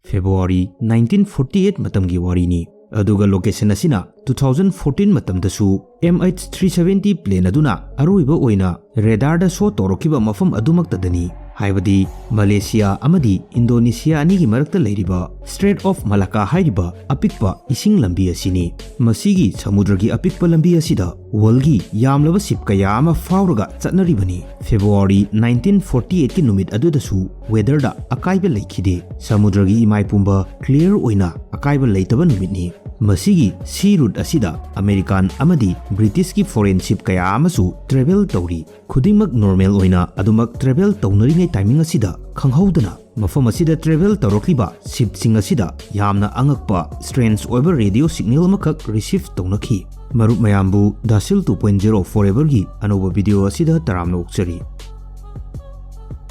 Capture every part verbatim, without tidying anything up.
February nineteen forty eight ꯃꯇꯝꯒꯤ ꯋꯥꯔꯤꯅꯤ꯫ ꯑꯗꯨꯒ location ꯑꯁꯤꯅ two thousand fourteen ꯃꯇꯝꯗꯁꯨ M H three seventy plane ꯑꯗꯨꯅ ꯑꯔꯣꯏꯕ ꯑꯣꯏꯅ radar ꯗ show ꯇꯧꯔꯛꯈꯤꯕ ꯃꯐꯝ ꯑꯗꯨꯃꯛꯇꯗꯅꯤ, ꯍꯥꯏꯕꯗꯤ ꯃꯂꯦꯁꯤꯌꯥ ꯑꯃꯗꯤ ꯏꯟꯗꯣꯅꯦꯁꯤꯌꯥ ꯑꯅꯤꯒꯤ ꯃꯔꯛꯇ ꯂꯩꯔꯤꯕ Strait of Malacca ꯍꯥꯏꯔꯤꯕ ꯑꯄꯤꯛꯄ ꯏꯁꯤꯡ ꯂꯝꯕꯤ ꯑꯁꯤꯅꯤ꯫ ꯃꯁꯤꯒꯤ ꯁꯃꯨꯗ꯭ꯔꯒꯤ ꯑꯄꯤꯛꯄ ꯂꯝꯕꯤ ꯑꯁꯤꯗ world ꯒꯤ ꯌꯥꯝꯂꯕ ship ꯀꯌꯥ ꯑꯃ ꯐꯥꯎꯔꯒ ꯆꯠꯅꯔꯤꯕꯅꯤ꯫ February nineteen forty eight ꯀꯤ ꯅꯨꯃꯤꯠ ꯑꯗꯨꯗꯁꯨ weather ꯗ ꯑꯀꯥꯏꯕ ꯂꯩꯈꯤꯗꯦ꯫ ꯁꯃꯨꯗ꯭ꯔꯒꯤ ꯏꯃꯥꯏ ꯄꯨꯝꯕ clear ꯑꯣꯏꯅ ꯑꯀꯥꯏꯕ ꯂꯩꯇꯕ ꯅꯨꯃꯤꯠꯅꯤ꯫ ꯃꯁꯤꯒꯤ sea route ꯑꯁꯤꯗ American ꯑꯃꯗꯤ British ꯀꯤ foreign ship ꯀꯌꯥ ꯑꯃꯁꯨ travel ꯇꯧꯔꯤ꯫ ꯈꯨꯗꯤꯡꯃꯛ normal ꯑꯣꯏꯅ ꯑꯗꯨꯃꯛ travel ꯇꯧꯅꯔꯤꯉꯩ timing ꯑꯁꯤꯗ ꯈꯪꯍꯧꯗꯅ ꯃꯐꯝ ꯑꯁꯤꯗ travel ꯇꯧꯔꯛꯂꯤꯕ ship ꯁꯤꯡ ꯑꯁꯤꯗ ꯌꯥꯝꯅ ꯑꯉꯛꯄ, strange ꯑꯣꯏꯕ radio signal ꯑꯃꯈꯛ receive ꯇꯧꯅꯈꯤ꯫ ꯃꯔꯨꯞ ꯃꯌꯥꯝꯕꯨ Dasil two point zero Forever ꯒꯤ ꯑꯅꯧꯕ video ꯑꯁꯤꯗ ꯇꯔꯥꯝꯅ ꯑꯣꯛꯆꯔꯤ꯫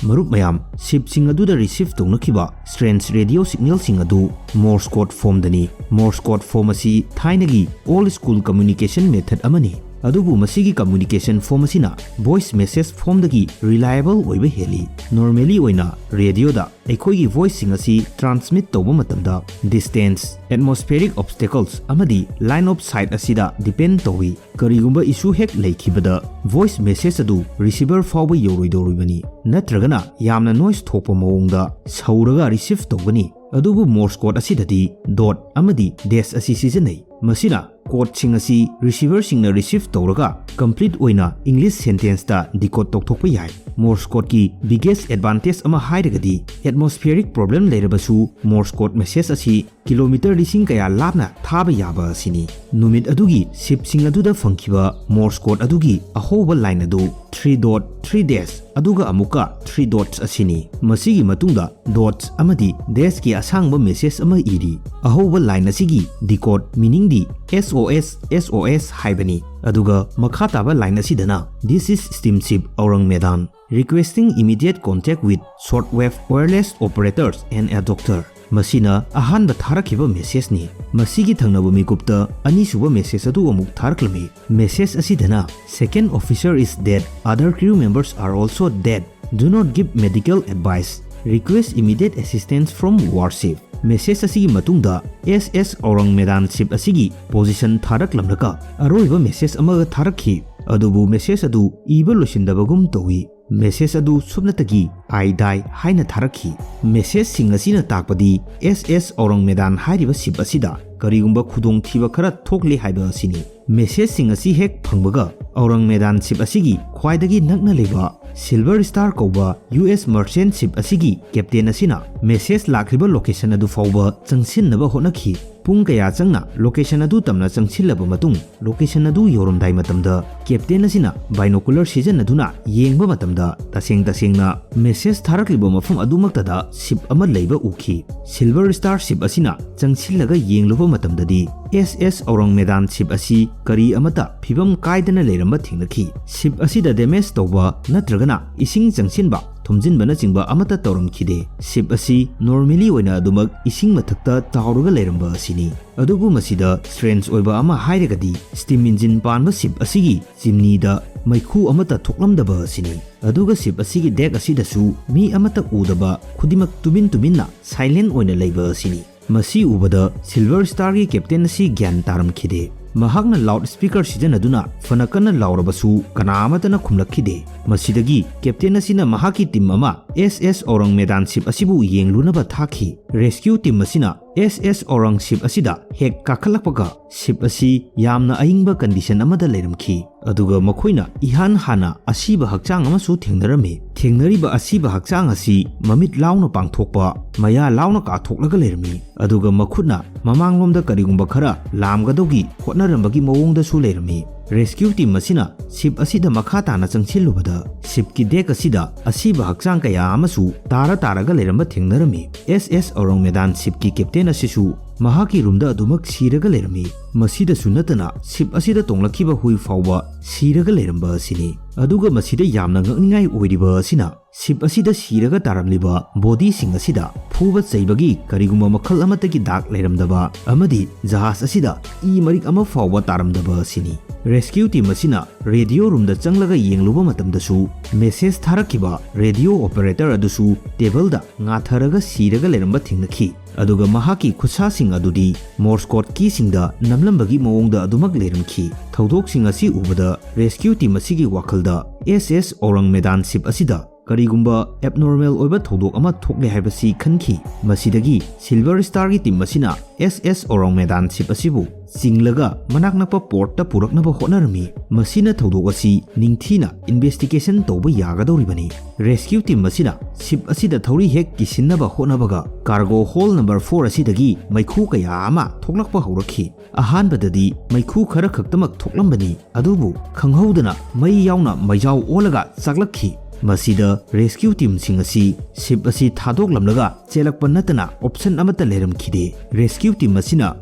ꯃꯔꯨꯞ ꯃꯌꯥꯝ, ship ꯁꯤꯡ ꯑꯗꯨꯗ receive ꯇꯧꯅꯈꯤꯕ strange radio signal ꯁꯤꯡ ꯑꯗꯨ Morse code form ꯗꯅꯤ꯫ Morse code form ꯑꯁꯤ ꯊꯥꯏꯅꯒꯤ old school communication method ꯑꯃꯅꯤ꯫ ꯑꯗꯨꯕꯨ ꯃꯁꯤꯒꯤ communication form ꯑꯁꯤꯅ voice message form ꯗꯒꯤ reliable ꯑꯣꯏꯕ ꯍꯦꯜꯂꯤ꯫ Normally ꯑꯣꯏꯅ radio ꯗ ꯑꯩꯈꯣꯏꯒꯤ voice ꯁꯤꯡ ꯑꯁꯤ transmit ꯇꯧꯕ ꯃꯇꯝꯗ distance, atmospheric obstacles ꯑꯃꯗꯤ line of sight ꯑꯁꯤꯗ depend ꯇꯧꯏ꯫ ꯀꯔꯤꯒꯨꯝꯕ issue ꯍꯦꯛ ꯂꯩꯈꯤꯕꯗ voice message ꯑꯗꯨ receiver ꯐꯥꯎꯕ ꯌꯧꯔꯣꯏꯗꯧꯔꯤꯕꯅꯤ, ꯅꯠꯇ꯭ꯔꯒꯅ ꯌꯥꯝꯅ noise ꯊꯣꯛꯄ ꯃꯑꯣꯡꯗ ꯁꯧꯔꯒ receive ꯇꯧꯒꯅꯤ꯫ ꯑꯗꯨꯕꯨ Morse code ꯑꯁꯤꯗꯗꯤ dot ꯑꯃꯗꯤ dash ꯑꯁꯤ ꯁꯤꯖꯤꯟꯅꯩ꯫ ꯃꯁꯤꯅ code ꯁꯤꯡ ꯑꯁꯤ receiver ꯁꯤꯡꯅ receive ꯇꯧꯔꯒ complete ꯑꯣꯏꯅ English sentence ꯇ decode ꯇꯧꯊꯣꯛꯄ ꯌꯥꯏ꯫ Morse code ꯀꯤ biggest advantage ꯑꯃ ꯍꯥꯏꯔꯒꯗꯤ atmospheric problem ꯂꯩꯔꯕꯁꯨ Morse code message ꯑꯁꯤ kilometer ꯂꯤꯁꯤꯡ ꯀꯌꯥ ꯂꯥꯞꯅ ꯊꯥꯕ ꯌꯥꯕ ꯑꯁꯤꯅꯤ꯫ ꯅꯨꯃꯤꯠ ꯑꯗꯨꯒꯤ ship ꯁꯤꯡ ꯑꯗꯨꯗ ꯐꯪꯈꯤꯕ Morse code ꯑꯗꯨꯒꯤ ꯑꯍꯧꯕ line ꯑꯗꯨ three dot three dash ꯑꯗꯨꯒ ꯑꯃꯨꯛꯀ three dots ꯑꯁꯤꯅꯤ꯫ ꯃꯁꯤꯒꯤ ꯃꯇꯨꯡꯗ dots ꯑꯃꯗꯤ dash ꯀꯤ ꯑꯁꯥꯡꯕ message ꯑꯃ ꯏꯔꯤ꯫ ꯑꯍꯧꯕ line ꯑꯁꯤꯒꯤ decode meaning ꯗꯤ S O S, S O S ꯍꯥꯏꯕꯅꯤ꯫ ꯑꯗꯨꯒ ꯃꯈꯥ ꯇꯥꯕ line ꯑꯁꯤꯗꯅ This is steamship Aurang Medan, requesting immediate contact with shortwave wireless operators and a doctor꯫ ꯃꯁꯤꯅ ꯑꯍꯥꯟꯕ ꯊꯥꯔꯛꯈꯤꯕ message ꯅꯤ꯫ ꯃꯁꯤꯒꯤ ꯊꯪꯅꯕ ꯃꯤꯀꯨꯞꯇ ꯑꯅꯤꯁꯨꯕ message ꯑꯗꯨ ꯑꯃꯨꯛ ꯊꯥꯔꯛꯂꯝꯃꯤ꯫ Message ꯑꯁꯤꯗꯅ Second officer is dead, other crew members are also dead, do not give medical advice, "Request immediate assistance from warship." Message ꯑꯁꯤꯒꯤ ꯃꯇꯨꯡꯗ S S Aurangmedan ship ꯑꯁꯤꯒꯤ position ꯊꯥꯔꯛꯂꯝꯂꯒ ꯑꯔꯣꯏꯕ message ꯑꯃꯒ ꯊꯥꯔꯛꯈꯤ꯫ ꯑꯗꯨꯕꯨ message ꯑꯗꯨ ꯏꯕ ꯂꯣꯏꯁꯤꯟꯗꯕꯒꯨꯝ ꯇꯧꯏ꯫ Message ꯑꯗꯨ ꯁꯨꯞꯅꯇꯒꯤ "I die" ꯍꯥꯏꯅ ꯊꯥꯔꯛꯈꯤ꯫ Messageꯁꯤꯡ ꯑꯁꯤꯅ ꯇꯥꯛꯄꯗꯤ S S Aurangmedan ꯍꯥꯏꯔꯤꯕ ship ꯑꯁꯤꯗ ꯀꯔꯤꯒꯨꯝꯕ ꯈꯨꯗꯣꯡꯊꯤꯕ ꯈꯔ ꯊꯣꯛꯂꯦ ꯍꯥꯏꯕ ꯑꯁꯤꯅꯤ꯫ Messageꯁꯤꯡ ꯑꯁꯤ ꯍꯦꯛ ꯐꯪꯕꯒ Aurangmedan ship ꯑꯁꯤꯒꯤ ꯈ꯭ꯋꯥꯏꯗꯒꯤ ꯅꯛꯅ ꯂꯩꯕ Silver Star ꯀꯧꯕ U S merchant ship ꯑꯁꯤꯒꯤ captain ꯑꯁꯤꯅ message ꯂꯥꯛꯂꯤꯕ location ꯑꯗꯨ ꯐꯥꯎꯕ ꯆꯪꯁꯤꯟꯅꯕ ꯍꯣꯠꯅꯈꯤ꯫ ꯄꯨꯡ ꯀꯌꯥ ꯆꯪꯅ location ꯑꯗꯨ ꯇꯝꯅ ꯆꯪꯁꯤꯜꯂꯕ ꯃꯇꯨꯡ, location ꯑꯗꯨ ꯌꯧꯔꯝꯗꯥꯏ ꯃꯇꯝꯗ captain ꯑꯁꯤꯅ binocular ꯁꯤꯖꯤꯟꯅꯗꯨꯅ ꯌꯦꯡꯕ ꯃꯇꯝꯗ, ꯇꯁꯦꯡ ꯇꯁꯦꯡꯅ message ꯊꯥꯔꯛꯂꯤꯕ ꯃꯐꯝ ꯑꯗꯨꯃꯛꯇꯗ ship ꯑꯃ ꯂꯩꯕ ꯎꯈꯤ꯫ Silver Star ship ꯑꯁꯤꯅ ꯆꯪꯁꯤꯜꯂꯒ ꯌꯦꯡꯂꯨꯕ ꯃꯇꯝꯗꯗꯤ, S S Aurangmedan ship ꯑꯁꯤ ꯀꯔꯤ ꯑꯃꯠꯇ ꯐꯤꯕꯝ ꯀꯥꯏꯗꯅ ꯂꯩꯔꯝꯕ ꯊꯦꯡꯅꯈꯤ꯫ Ship ꯑꯁꯤꯗ damage ꯇꯧꯕ ꯅꯠꯇ꯭ꯔꯒꯅ ꯏꯁꯤꯡ ꯆꯪꯁꯤꯟꯕ, ꯊꯨꯝꯖꯤꯟꯕꯅꯆꯤꯡꯕ ꯑꯃꯠꯇ ꯇꯧꯔꯝꯈꯤꯗꯦ꯫ Ship ꯑꯁꯤ normally ꯑꯣꯏꯅ ꯑꯗꯨꯃꯛ ꯏꯁꯤꯡ ꯃꯊꯛꯇ ꯇꯥꯎꯔꯒ ꯂꯩꯔꯝꯕ ꯑꯁꯤꯅꯤ꯫ ꯑꯗꯨꯕꯨ ꯃꯁꯤꯗ strange ꯑꯣꯏꯕ ꯑꯃ ꯍꯥꯏꯔꯒꯗꯤ, steam engine ꯄꯥꯟꯕ ship ꯑꯁꯤꯒꯤ chimneyꯗ ꯃꯩꯈꯨ ꯑꯃꯠꯇ ꯊꯣꯛꯂꯝꯗꯕ ꯑꯁꯤꯅꯤ꯫ ꯑꯗꯨꯒ ship ꯑꯁꯤꯒꯤ deck ꯑꯁꯤꯗꯁꯨ ꯃꯤ ꯑꯃꯠꯇ ꯎꯗꯕ, ꯈꯨꯗꯤꯡꯃꯛ ꯇꯨꯃꯤꯟ ꯇꯨꯃꯤꯟꯅ silent ꯑꯣꯏꯅ ꯂꯩꯕ ꯑꯁꯤꯅꯤ꯫ ꯃꯁꯤ ꯎꯕꯗ Silver Starꯒꯤ captain ꯑꯁꯤ ꯒ꯭ꯌꯥꯟ ꯇꯥꯔꯝꯈꯤꯗꯦ꯫ ꯃꯍꯥꯛꯅ loud speaker ꯁꯤꯖꯤꯟꯅꯗꯨꯅ ꯐꯅ ꯀꯟꯅ ꯂꯥꯎꯔꯕꯁꯨ ꯀꯅꯥ ꯑꯃꯠꯇꯅ ꯈꯨꯝꯂꯛꯈꯤꯗꯦ꯫ ꯃꯁꯤꯗꯒꯤ captain ꯑꯁꯤꯅ ꯃꯍꯥꯛꯀꯤ team ꯑꯃ S S Aurangmedan ship ꯑꯁꯤꯕꯨ ꯌꯦꯡꯂꯨꯅꯕ ꯊꯥꯈꯤ꯫ Rescue team ꯑꯁꯤꯅ S S Aurang ship ꯑꯁꯤꯗ ꯍꯦꯛ ꯀꯥꯈꯠꯂꯛꯄꯒ, ship ꯑꯁꯤ ꯌꯥꯝꯅ ꯑꯏꯪꯕ condition ꯑꯃꯗ ꯂꯩꯔꯝꯈꯤ꯫ ꯑꯗꯨꯒ ꯃꯈꯣꯏꯅ ꯏꯍꯥꯟ ꯍꯥꯟꯅ ꯑꯁꯤꯕ ꯍꯛꯆꯥꯡ ꯑꯃꯁꯨ ꯊꯦꯡꯅꯔꯝꯃꯤ꯫ ꯊꯦꯡꯅꯔꯤꯕ ꯑꯁꯤꯕ ꯍꯛꯆꯥꯡ ꯑꯁꯤ ꯃꯃꯤꯠ ꯂꯥꯎꯅ ꯄꯥꯡꯊꯣꯛꯄ, ꯃꯌꯥ ꯂꯥꯎꯅ ꯀꯥꯊꯣꯛꯂꯒ ꯂꯩꯔꯝꯃꯤ꯫ ꯑꯗꯨꯒ ꯃꯈꯨꯠꯅ ꯃꯃꯥꯡꯂꯣꯝꯗ ꯀꯔꯤꯒꯨꯝꯕ ꯈꯔ ꯂꯥꯝꯒꯗꯧꯒꯤ ꯍꯣꯠꯅꯔꯝꯕꯒꯤ ꯃꯑꯣꯡꯗꯁꯨ ꯂꯩꯔꯝꯃꯤ꯫ Rescue team ꯑꯁꯤꯅ ship ꯑꯁꯤꯗ ꯃꯈꯥ ꯇꯥꯅ ꯆꯪꯁꯤꯜꯂꯨꯕꯗ, shipꯀꯤ deck ꯑꯁꯤꯗ ꯑꯁꯤꯕ ꯍꯛꯆꯥꯡ ꯀꯌꯥ ꯑꯃꯁꯨ ꯇꯥꯔ ꯇꯥꯔꯒ ꯂꯩꯔꯝꯕ ꯊꯦꯡꯅꯔꯝꯃꯤ꯫ S S Aurangmedan shipꯀꯤ captain ꯑꯁꯤꯁꯨ ꯃꯍꯥꯛꯀꯤ ꯔꯨꯝꯗ ꯑꯗꯨꯃꯛ ꯁꯤꯔꯒ ꯂꯩꯔꯝꯃꯤ꯫ ꯃꯁꯤꯗꯁꯨ ꯅꯠꯇꯅ ship ꯑꯁꯤꯗ ꯇꯣꯡꯂꯛꯈꯤꯕ ꯍꯨꯏ ꯐꯥꯎꯕ ꯁꯤꯔꯒ ꯂꯩꯔꯝꯕ ꯑꯁꯤꯅꯤ꯫ ꯑꯗꯨꯒ ꯃꯁꯤꯗ ꯌꯥꯝꯅ ꯉꯛꯅꯤꯡꯉꯥꯏ ꯑꯣꯏꯔꯤꯕ ꯑꯁꯤꯅ ship ꯑꯁꯤꯗ ꯁꯤꯔꯒ ꯇꯥꯔꯝꯂꯤꯕ bodyꯁꯤꯡ ꯑꯁꯤꯗ ꯐꯨꯕ ꯆꯩꯕꯒꯤ ꯀꯔꯤꯒꯨꯝꯕ ꯃꯈꯜ ꯑꯃꯠꯇꯒꯤ ꯗꯥꯛ ꯂꯩꯔꯝꯗꯕ ꯑꯃꯗꯤ ꯖꯍꯥꯖ ꯑꯁꯤꯗ ꯏ ꯃꯔꯤꯛ ꯑꯃ ꯐꯥꯎꯕ ꯇꯥꯔꯝꯗꯕ ꯑꯁꯤꯅꯤ꯫ Rescue team ꯑꯁꯤꯅ radio roomꯗ ꯆꯪꯂꯒ ꯌꯦꯡꯂꯨꯕ ꯃꯇꯝꯗꯁꯨ message ꯊꯥꯔꯛꯈꯤꯕ radio operator ꯑꯗꯨꯁꯨ tableꯗ ꯉꯥꯊꯔꯒ ꯁꯤꯔꯒ ꯂꯩꯔꯝꯕ ꯊꯦꯡꯅꯈꯤ꯫ ꯑꯗꯨꯒ ꯃꯍꯥꯛꯀꯤ ꯈꯨꯠꯁꯥꯁꯤꯡ ꯑꯗꯨꯗꯤ Morse code keyꯁꯤꯡꯗ ꯅꯝꯂꯝꯕꯒꯤ ꯃꯑꯣꯡꯗ ꯑꯗꯨꯃꯛ ꯂꯩꯔꯝꯈꯤ꯫ ꯊꯧꯗꯣꯛꯁꯤꯡ ꯑꯁꯤ ꯎꯕꯗ rescue team ꯑꯁꯤꯒꯤ ꯋꯥꯈꯜꯗ S S Orang Medan ship ꯑꯁꯤꯗ ꯀꯔꯤꯒꯨꯝꯕ abnormal ꯑꯣꯏꯕ ꯊꯧꯗꯣꯛ ꯑꯃ ꯊꯣꯛꯂꯦ ꯍꯥꯏꯕꯁꯤ ꯈꯟꯈꯤ꯫ ꯃꯁꯤꯗꯒꯤ Silver Starꯒꯤ team ꯑꯁꯤꯅ S S Orang Medan ship ꯑꯁꯤꯕꯨ ꯆꯤꯡꯂꯒ ꯃꯅꯥꯛ ꯅꯛꯄ portꯇ ꯄꯨꯔꯛꯅꯕ ꯍꯣꯠꯅꯔꯝꯃꯤ꯫ ꯃꯁꯤꯅ ꯊꯧꯗꯣꯛ ꯑꯁꯤ ꯅꯤꯡꯊꯤꯅ investigation ꯇꯧꯕ ꯌꯥꯒꯗꯧꯔꯤꯕꯅꯤ꯫ Rescue team ꯑꯁꯤꯅ ship ꯑꯁꯤꯗ ꯊꯧꯔꯤ ꯍꯦꯛ ꯀꯤꯁꯤꯟꯅꯕ ꯍꯣꯠꯅꯕꯒ cargo hold number four ꯑꯁꯤꯗꯒꯤ ꯃꯩꯈꯨ ꯀꯌꯥ ꯑꯃ ꯊꯣꯛꯂꯛꯄ ꯍꯧꯔꯛꯈꯤ꯫ ꯑꯍꯥꯟꯕꯗꯗꯤ ꯃꯩꯈꯨ ꯈꯔ ꯈꯛꯇꯃꯛ ꯊꯣꯛꯂꯝꯕꯅꯤ, ꯑꯗꯨꯕꯨ ꯈꯪꯍꯧꯗꯅ ꯃꯩ ꯌꯥꯎꯅ ꯃꯩꯖꯥꯎ ꯑꯣꯜꯂꯒ ꯆꯥꯛꯂꯛꯈꯤ꯫ ꯃꯁꯤꯗ rescue teamꯁꯤꯡ ꯑꯁꯤ ship ꯑꯁꯤ ꯊꯥꯗꯣꯛꯂꯝꯂꯒ ꯆꯦꯜꯂꯛꯄ ꯅꯠꯇꯅ option ꯑꯃꯠꯇ ꯂꯩꯔꯝꯈꯤꯗꯦ꯫ Rescue team ꯑꯁꯤꯅ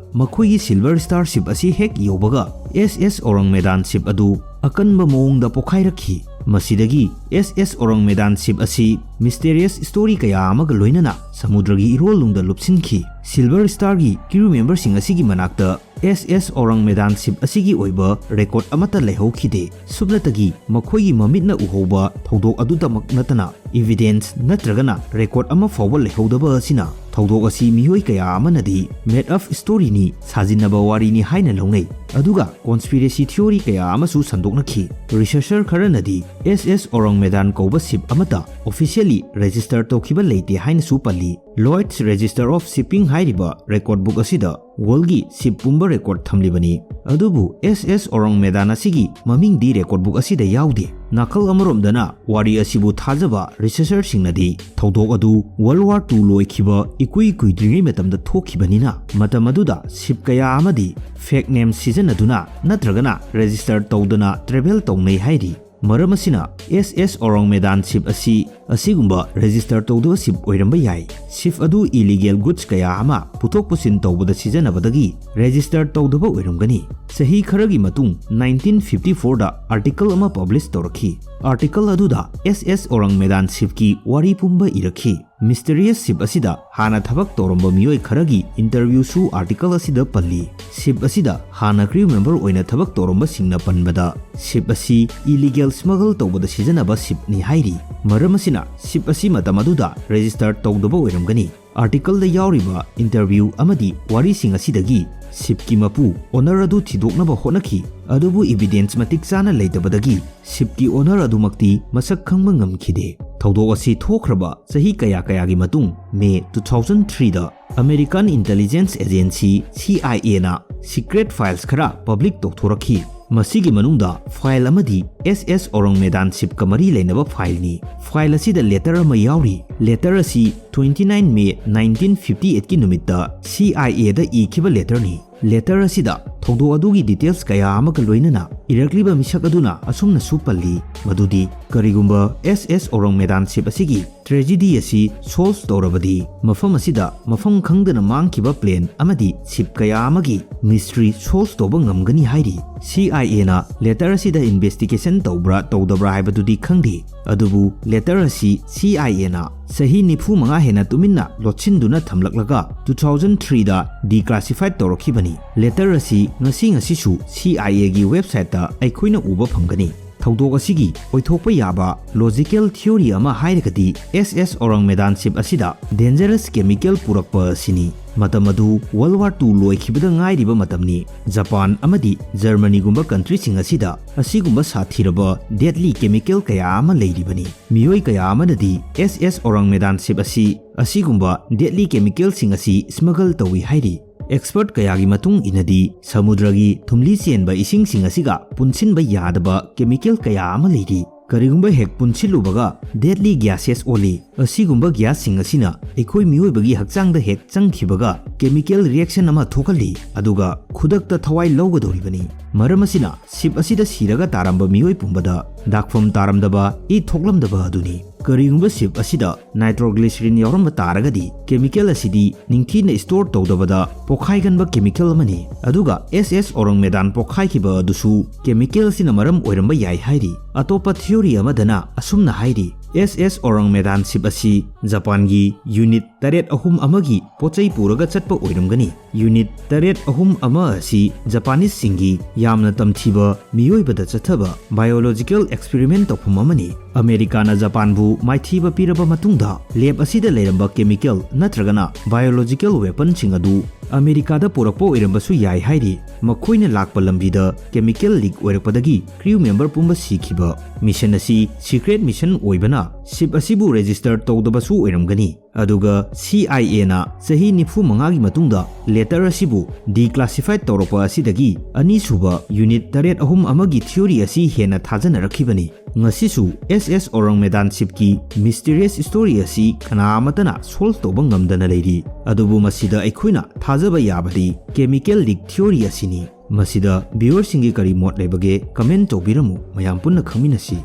ꯃꯈꯣꯏꯒꯤ Silver Star ship ꯑꯁꯤ ꯍꯦꯛ ꯌꯧꯕꯒ S S Orang Medan ship ꯑꯗꯨ ꯑꯀꯟꯕ ꯃꯑꯣꯡꯗ ꯄꯣꯈꯥꯏꯔꯛꯈꯤ꯫ ꯃꯁꯤꯗꯒꯤ S S Orang Medan ship ꯑꯁꯤ mysterious story ꯀꯌꯥ ꯑꯃꯒ ꯂꯣꯏꯅꯅ ꯁꯃꯨꯗ꯭ꯔꯒꯤ ꯏꯔꯣꯜꯅꯨꯡꯗ ꯂꯨꯞꯁꯤꯟꯈꯤ꯫ Silver Starꯒꯤ crew memberꯁꯤꯡ ꯑꯁꯤꯒꯤ ꯃꯅꯥꯛꯇ S S Orang Medan ship ꯑꯁꯤꯒꯤ ꯑꯣꯏꯕ record ꯑꯃꯠꯇ ꯂꯩꯍꯧꯈꯤꯗꯦ꯫ ꯁꯨꯞꯅꯇꯒꯤ ꯃꯈꯣꯏꯒꯤ ꯃꯃꯤꯠꯅ ꯎꯍꯧꯕ ꯊꯧꯗꯣꯛ ꯑꯗꯨꯇꯃꯛ ꯅꯠꯇꯅ evidence ꯅꯠꯇ꯭ꯔꯒꯅ record ꯑꯃ ꯐꯥꯎꯕ ꯂꯩꯍꯧꯗꯕ ꯑꯁꯤꯅ ꯊꯧꯗꯣꯛ ꯑꯁꯤ ꯃꯤꯑꯣꯏ ꯀꯌꯥ ꯑꯃꯅꯗꯤ made up storyꯅꯤ, ꯁꯥꯖꯤꯟꯅꯕ ꯋꯥꯔꯤꯅꯤ ꯍꯥꯏꯅ ꯂꯧꯅꯩ꯫ ꯑꯗꯨꯒ conspiracy theory ꯀꯌꯥ ꯑꯃꯁꯨ ꯁꯟꯗꯣꯛꯅꯈꯤ꯫ Researcher ꯈꯔꯅꯗꯤ S S Orang Medan ꯀꯧꯕ ship ꯑꯃꯠꯇ officially register ꯇꯧꯈꯤꯕ ꯂꯩꯇꯦ ꯍꯥꯏꯅꯁꯨ ꯄꯜꯂꯤ꯫ Lloyd's Register of Shipping ꯍꯥꯏꯔꯤꯕ record book ꯑꯁꯤꯗ worldꯒꯤ ship ꯄꯨꯝꯕ record ꯊꯝꯂꯤꯕꯅꯤ꯫ ꯑꯗꯨꯕꯨ S S Orang Medan ꯑꯁꯤꯒꯤ ꯃꯃꯤꯡꯗꯤ record book ꯑꯁꯤꯗ ꯌꯥꯎꯗꯦ꯫ ꯅꯥꯀꯜ ꯑꯃꯔꯣꯝꯗꯅ ꯋꯥꯔꯤ ꯑꯁꯤꯕꯨ ꯊꯥꯖꯕ researcherꯁꯤꯡꯅꯗꯤ ꯊꯧꯗꯣꯛ ꯑꯗꯨ World War two ꯂꯣꯏꯈꯤꯕ ꯏꯀꯨꯏ ꯀꯨꯏꯗ꯭ꯔꯤꯉꯩ ꯃꯇꯝꯗ ꯊꯣꯛꯈꯤꯕꯅꯤꯅ ꯃꯇꯝ ꯑꯗꯨꯗ ship ꯀꯌꯥ ꯑꯃꯗꯤ fake name ꯁꯤꯖꯤꯟꯅꯗꯨꯅ ꯅꯠꯇ꯭ꯔꯒꯅ register ꯇꯧꯗꯅ travel ꯇꯧꯅꯩ ꯍꯥꯏꯔꯤ꯫ ꯃꯔꯝ ꯑꯁꯤꯅ S S Orang Medan ship ꯑꯁꯤ ꯑꯁꯤꯒꯨꯝꯕ ꯔꯦꯖꯤꯁꯇꯔ ꯇꯧꯗꯕ ꯁꯤꯞ ꯑꯣꯏꯔꯝꯕ ꯌꯥꯏ꯫ ꯁꯤꯞ ꯑꯗꯨ ꯏꯂꯤꯒꯦꯜ ꯒꯨꯗꯁ ꯀꯌꯥ ꯑꯃ ꯄꯨꯊꯣꯛ ꯄꯨꯁꯤꯟ ꯇꯧꯕꯗ ꯁꯤꯖꯤꯟꯅꯕꯗꯒꯤ ꯔꯦꯖꯤꯁꯇꯔ ꯇꯧꯗꯕ ꯑꯣꯏꯔꯝꯒꯅꯤ꯫ ꯆꯍꯤ ꯈꯔꯒꯤ ꯃꯇꯨꯡ, ꯅꯥꯏꯟꯇꯤꯟ ꯐꯤꯐꯇꯤ ꯐꯣꯔꯗ ꯑꯥꯔꯇꯤꯀꯜ ꯑꯃ ꯄꯕ꯭ꯂꯤꯁ ꯇꯧꯔꯛꯈꯤ꯫ ꯑꯥꯔꯇꯤꯀꯜ ꯑꯗꯨꯗ ꯑꯦꯁ ꯑꯦꯁ ꯑꯣꯔꯪ ꯃꯦꯗꯥꯟ ꯁꯤꯞꯀꯤ ꯋꯥꯔꯤ ꯄꯨꯝꯕ ꯏꯔꯛꯈꯤ꯫ ꯃꯤꯁꯇꯔꯤꯌꯁ ꯁꯤꯞ ꯑꯁꯤꯗ ꯍꯥꯟꯅ ꯊꯕꯛ ꯇꯧꯔꯝꯕ ꯃꯤꯑꯣꯏ ꯈꯔꯒꯤ ꯏꯟꯇꯔꯚ꯭ꯌꯨꯁꯨ ꯑꯥꯔꯇꯤꯀꯜ ꯑꯁꯤꯗ ꯄꯜꯂꯤ꯫ ꯁꯤꯞ ꯑꯁꯤꯗ ꯍꯥꯟꯅ ꯀ꯭ꯔꯤꯎ ꯃꯦꯝꯕꯔ ꯑꯣꯏꯅ ꯊꯕꯛ ꯇꯧꯔꯝꯕꯁꯤꯡꯅ ꯄꯟꯕꯗ, ꯁꯤꯞ ꯑꯁꯤ ꯏꯂꯤꯒꯦꯜ ꯁ꯭ꯃꯒꯜ ꯇꯧꯕꯗ ꯁꯤꯖꯤꯟꯅꯕ ꯁꯤꯞꯅꯤ ꯍꯥꯏꯔꯤ꯫ ꯃꯔꯝ ꯑꯁꯤꯅ, ꯁꯤꯞ ꯑꯁꯤ ꯃꯇꯝ ꯑꯗꯨꯗ ꯔꯦꯖꯤꯁꯇꯔ ꯇꯧꯗꯕ ꯑꯣꯏꯔꯝꯒꯅꯤ꯫ ꯑꯥꯔꯇꯤꯀꯜꯗ ꯌꯥꯎꯔꯤꯕ ꯏꯟꯇꯔꯚ꯭ꯌꯨ ꯑꯃꯗꯤ ꯋꯥꯔꯤꯁꯤꯡ ꯑꯁꯤꯗꯒꯤ ꯁꯤꯞꯀꯤ ꯃꯄꯨ ꯑꯣꯅꯔ ꯑꯗꯨ ꯊꯤꯗꯣꯛꯅꯕ ꯍꯣꯠꯅꯈꯤ, ꯑꯗꯨꯕꯨ ꯏꯕꯤꯗꯦꯟꯁ ꯃꯇꯤꯛ ꯆꯥꯅ ꯂꯩꯇꯕꯗꯒꯤ ꯁꯤꯞꯀꯤ ꯑꯣꯅꯔ ꯑꯗꯨꯃꯛꯇꯤ ꯃꯁꯛ ꯈꯪꯕ ꯉꯝꯈꯤꯗꯦ꯫ ꯊꯧꯗꯣꯛ ꯑꯁꯤ ꯊꯣꯛꯈ꯭ꯔꯕ ꯆꯍꯤ ꯀꯌꯥ ꯀꯌꯥꯒꯤ ꯃꯇꯨꯡ, May two thousand third American intelligence agency, C I ꯑꯦꯅ, ꯁꯤꯀ꯭ꯔꯦꯠ ꯐꯥꯏꯜꯁ ꯈꯔ ꯄꯕ꯭ꯂꯤꯛ ꯇꯧꯊꯣꯔꯛꯈꯤ꯫ ꯃꯁꯤꯒꯤ ꯃꯅꯨꯡꯗ ꯐꯥꯏꯜ ꯑꯃꯗꯤ ꯑꯦꯁ ꯑꯦꯁ ꯑꯣꯔꯪ ꯃꯦꯗꯥꯟ ꯁꯤꯞꯀ ꯃꯔꯤ ꯂꯩꯅꯕ ꯐꯥꯏꯜꯅꯤ꯫ ꯐꯥꯏꯜ ꯑꯁꯤꯗ ꯂꯦꯇꯔ ꯑꯃ ꯌꯥꯎꯔꯤ꯫ ꯂꯦꯇꯔ ꯑꯁꯤ ꯇ꯭ꯋꯦꯟꯇꯤ ꯅꯥꯏꯟ ꯃꯦ ꯅꯥꯏꯟꯇꯤꯟ ꯐꯤꯐꯇꯤ ꯑꯩꯠꯀꯤ ꯅꯨꯃꯤꯠꯇ ꯁꯤ ꯑꯥꯏ ꯑꯦꯗ ꯏꯈꯤꯕ ꯂꯦꯇꯔꯅꯤ꯫ ꯂꯦꯇꯔ ꯑꯁꯤꯗ ꯊꯧꯗꯣꯛ ꯑꯗꯨꯒꯤ ꯗꯤꯇꯦꯜꯁ ꯀꯌꯥ ꯑꯃꯒ ꯂꯣꯏꯅꯅ ꯏꯔꯛꯂꯤꯕ ꯃꯤꯁꯛ ꯑꯗꯨꯅ ꯑꯁꯨꯝꯅꯁꯨ ꯄꯜꯂꯤ, ꯃꯗꯨꯗꯤ ꯀꯔꯤꯒꯨꯝꯕ ꯑꯦꯁ ꯑꯦꯁ ꯑꯣꯔꯪ ꯃꯦꯗꯥꯟ ꯁꯤꯞ ꯑꯁꯤꯒꯤ ꯇ꯭ꯔꯦꯖꯤꯗꯤ ꯑꯁꯤ ꯁꯣꯜꯚ ꯇꯧꯔꯕꯗꯤ, ꯃꯐꯝ ꯑꯁꯤꯗ ꯃꯐꯝ ꯈꯪꯗꯅ ꯃꯥꯡꯈꯤꯕ ꯄ꯭ꯂꯦꯟ ꯑꯃꯗꯤ ꯁꯤꯞ ꯀꯌꯥ ꯑꯃꯒꯤ ꯃꯤꯁꯇ꯭ꯔꯤ ꯁꯣꯜꯚ ꯇꯧꯕ ꯉꯝꯒꯅꯤ ꯍꯥꯏꯔꯤ꯫ ꯁꯤ ꯑꯥꯏ ꯑꯦꯅ ꯂꯦꯇꯔ ꯑꯁꯤꯗ ꯏꯟꯚꯦꯁꯇꯤꯒꯦꯁꯟ ꯇꯧꯕ꯭ꯔꯥ ꯇꯧꯗꯕ꯭ꯔꯥ ꯍꯥꯏꯕꯗꯨꯗꯤ ꯈꯪꯗꯦ, ꯑꯗꯨꯕꯨ ꯂꯦꯇꯔ ꯑꯁꯤ ꯁꯤ ꯑꯥꯏ ꯑꯦꯅ ꯆꯍꯤ ꯅꯤꯐꯨ ꯃꯉꯥ ꯍꯦꯟꯅ ꯇꯨꯃꯤꯟꯅ ꯂꯣꯠꯁꯤꯟꯗꯨꯅ ꯊꯝꯂꯛꯂꯒ ꯇꯨ ꯊꯥꯎꯖꯟ ꯊ꯭ꯔꯤꯗ ꯗꯤꯀ꯭ꯂꯥꯁꯤꯐꯥꯏꯗ ꯇꯧꯔꯛꯈꯤꯕꯅꯤ꯫ ꯂꯦꯇꯔ ꯑꯁꯤ ꯉꯁꯤ ꯉꯁꯤꯁꯨ ꯁꯤ ꯑꯥꯏ ꯑꯦꯒꯤ ꯋꯦꯕꯁꯥꯏꯠꯇ ꯑꯩꯈꯣꯏꯅ ꯎꯕ ꯐꯪꯒꯅꯤ꯫ ꯊꯧꯗꯣꯛ ꯑꯁꯤꯒꯤ ꯑꯣꯏꯊꯣꯛꯄ ꯌꯥꯕ ꯂꯣꯖꯤꯀꯦꯜ ꯊꯤꯑꯣꯔꯤ ꯑꯃ ꯍꯥꯏꯔꯒꯗꯤ, ꯑꯦꯁ ꯑꯦꯁ ꯑꯣꯔꯪ ꯃꯦꯗꯥꯟ ꯁꯤꯞ ꯑꯁꯤꯗ ꯗꯦꯟꯖꯔꯁ ꯀꯦꯃꯤꯀꯦꯜ ꯄꯨꯔꯛꯄ ꯑꯁꯤꯅꯤ꯫ ꯃꯇꯝ ꯑꯗꯨ ꯋꯥꯔꯜ ꯋꯥꯔ ꯇꯨ ꯂꯣꯏꯈꯤꯕꯗ ꯉꯥꯏꯔꯤꯕ ꯃꯇꯝꯅꯤ꯫ ꯖꯄꯥꯟ ꯑꯃꯗꯤ ꯖꯔꯃꯅꯤꯒꯨꯝꯕ ꯀꯟꯇ꯭ꯔꯤꯁꯤꯡ ꯑꯁꯤꯗ ꯑꯁꯤꯒꯨꯝꯕ ꯁꯥꯊꯤꯔꯕ ꯗꯦꯗꯂꯤ ꯀꯦꯃꯤꯀꯦꯜ ꯀꯌꯥ ꯑꯃ ꯂꯩꯔꯤꯕꯅꯤ꯫ ꯃꯤꯑꯣꯏ ꯀꯌꯥ ꯑꯃꯅꯗꯤ ꯑꯦꯁ ꯑꯦꯁ ꯑꯣꯔꯪ ꯃꯦꯗꯥꯟ ꯁꯤꯞ ꯑꯁꯤ ꯑꯁꯤꯒꯨꯝꯕ ꯗꯦꯗꯂꯤ ꯀꯦꯃꯤꯀꯦꯜꯁꯤꯡ ꯑꯁꯤ ꯁ꯭ꯃꯒꯜ ꯇꯧꯏ ꯍꯥꯏꯔꯤ꯫ ꯑꯦꯛꯁꯄꯔꯠ ꯀꯌꯥꯒꯤ ꯃꯇꯨꯡ ꯏꯟꯅꯗꯤ, ꯁꯃꯨꯗ꯭ꯔꯒꯤ ꯊꯨꯝꯂꯤ ꯆꯦꯟꯕ ꯏꯁꯤꯡꯁꯤꯡ ꯑꯁꯤꯒ ꯄꯨꯟꯁꯤꯟꯕ ꯌꯥꯗꯕ ꯀꯦꯃꯤꯀꯦꯜ ꯀꯌꯥ ꯑꯃ ꯂꯩꯔꯤ꯫ ꯀꯔꯤꯒꯨꯝꯕ ꯍꯦꯛ ꯄꯨꯟꯁꯤꯜꯂꯨꯕꯒ ꯗꯦꯗꯂꯤ ꯒ꯭ꯌꯥꯁꯦꯁ ꯑꯣꯜꯂꯤ꯫ ꯑꯁꯤꯒꯨꯝꯕ ꯒ꯭ꯌꯥꯁꯁꯤꯡ ꯑꯁꯤꯅ ꯑꯩꯈꯣꯏ ꯃꯤꯑꯣꯏꯕꯒꯤ ꯍꯛꯆꯥꯡꯗ ꯍꯦꯛ ꯆꯪꯈꯤꯕꯒ chemical reaction ꯑꯃ ꯊꯣꯛꯍꯜꯂꯤ, ꯑꯗꯨꯒ ꯈꯨꯗꯛꯇ ꯊꯋꯥꯏ ꯂꯧꯒꯗꯧꯔꯤꯕꯅꯤ꯫ ꯃꯔꯝ ꯑꯁꯤꯅ ship ꯑꯁꯤꯗ ꯁꯤꯔꯒ ꯇꯥꯔꯝꯕ ꯃꯤꯑꯣꯏ ꯄꯨꯝꯕꯗ ꯗꯥꯛꯐꯝ ꯇꯥꯔꯝꯗꯕ, ꯏ ꯊꯣꯛꯂꯝꯗꯕ ꯑꯗꯨꯅꯤ꯫ ꯀꯔꯤꯒꯨꯝꯕ ship ꯑꯁꯤꯗ nitroglycerin ꯌꯥꯎꯔꯝꯕ ꯇꯥꯔꯒꯗꯤ, chemical ꯑꯁꯤꯗꯤ ꯅꯤꯡꯊꯤꯅ store ꯇꯧꯗꯕꯗ ꯄꯣꯈꯥꯏꯒꯟꯕ chemical ꯑꯃꯅꯤ꯫ ꯑꯗꯨꯒ S S ꯑꯣꯔꯪ ꯃꯦꯗꯥꯟ ꯄꯣꯈꯥꯏꯈꯤꯕ ꯑꯗꯨꯁꯨ chemical ꯑꯁꯤꯅ ꯃꯔꯝ ꯑꯣꯏꯔꯝꯕ ꯌꯥꯏ ꯍꯥꯏꯔꯤ꯫ ꯑꯇꯣꯞꯄ theory ꯑꯃꯗꯅ ꯑꯁꯨꯝꯅ ꯍꯥꯏꯔꯤ, S S ꯑꯣꯔꯪ ꯃꯦꯗꯥꯟ ship ꯑꯁꯤ ꯖꯄꯥꯟꯒꯤ unit ꯇꯔꯦꯠ ꯑꯍꯨꯝ ꯑꯃꯒꯤ ꯄꯣꯠꯆꯩ ꯄꯨꯔꯒ ꯆꯠꯄ ꯑꯣꯏꯔꯝꯒꯅꯤ꯫ Unit ꯇꯔꯦꯠ ꯑꯍꯨꯝ ꯑꯃ ꯑꯁꯤ Japaneseꯁꯤꯡꯒꯤ ꯌꯥꯝꯅ ꯇꯝꯊꯤꯕ, ꯃꯤꯑꯣꯏꯕꯗ ꯆꯠꯊꯕ biological experiment ꯇꯧꯐꯝ ꯑꯃꯅꯤ꯫ ꯑꯃꯦꯔꯤꯀꯥꯅ ꯖꯄꯥꯟꯕꯨ ꯃꯥꯏꯊꯤꯕ ꯄꯤꯔꯕ ꯃꯇꯨꯡꯗ, lab ꯑꯁꯤꯗ ꯂꯩꯔꯝꯕ chemical ꯅꯠꯇ꯭ꯔꯒꯅ biological weaponꯁꯤꯡ ꯑꯗꯨ ꯑꯃꯦꯔꯤꯀꯥꯗ ꯄꯨꯔꯛꯄ ꯑꯣꯏꯔꯝꯕꯁꯨ ꯌꯥꯏ ꯍꯥꯏꯔꯤ꯫ ꯃꯈꯣꯏꯅ ꯂꯥꯛꯄ ꯂꯝꯕꯤꯗ chemical leak ꯑꯣꯏꯔꯛꯄꯗꯒꯤ crew member ꯄꯨꯝꯕ ꯁꯤꯈꯤꯕ꯫ Mission ꯑꯁꯤ secret mission ꯑꯣꯏꯕꯅ, ship ꯑꯁꯤꯕꯨ register ꯇꯧꯗꯕꯁꯨ ꯑꯣꯏꯔꯝꯒꯅꯤ꯫ ꯑꯗꯨꯒ C I Aꯅ ꯆꯍꯤ ꯅꯤꯐꯨ ꯃꯉꯥꯒꯤ ꯃꯇꯨꯡꯗ letter ꯑꯁꯤꯕꯨ declassified ꯇꯧꯔꯛꯄ ꯑꯁꯤꯗꯒꯤ ꯑꯅꯤꯁꯨꯕ unit ꯇꯔꯦꯠ ꯑꯍꯨꯝ ꯑꯃꯒꯤ theory ꯑꯁꯤ ꯍꯦꯟꯅ ꯊꯥꯖꯅꯔꯛꯈꯤꯕꯅꯤ꯫ ꯉꯁꯤꯁꯨ S S ꯑꯣꯔꯪ ꯃꯦꯗꯥꯟ shipꯀꯤ mysterious story ꯑꯁꯤ ꯀꯅꯥ ꯑꯃꯠꯇꯅ solve ꯇꯧꯕ ꯉꯝꯗꯅ ꯂꯩꯔꯤ꯫ ꯑꯗꯨꯕꯨ ꯃꯁꯤꯗ ꯑꯩꯈꯣꯏꯅ ꯊꯥꯖꯕ ꯌꯥꯕꯗꯤ chemical leak theory ꯑꯁꯤꯅꯤ꯫ ꯃꯁꯤꯗ viewerꯁꯤꯡꯒꯤ ꯀꯔꯤ ꯃꯣꯠ ꯂꯩꯕꯒꯦ? Comment ꯇꯧꯕꯤꯔꯝꯃꯨ, ꯃꯌꯥꯝ ꯄꯨꯟꯅ ꯈꯪꯃꯤꯟꯅꯁꯤ꯫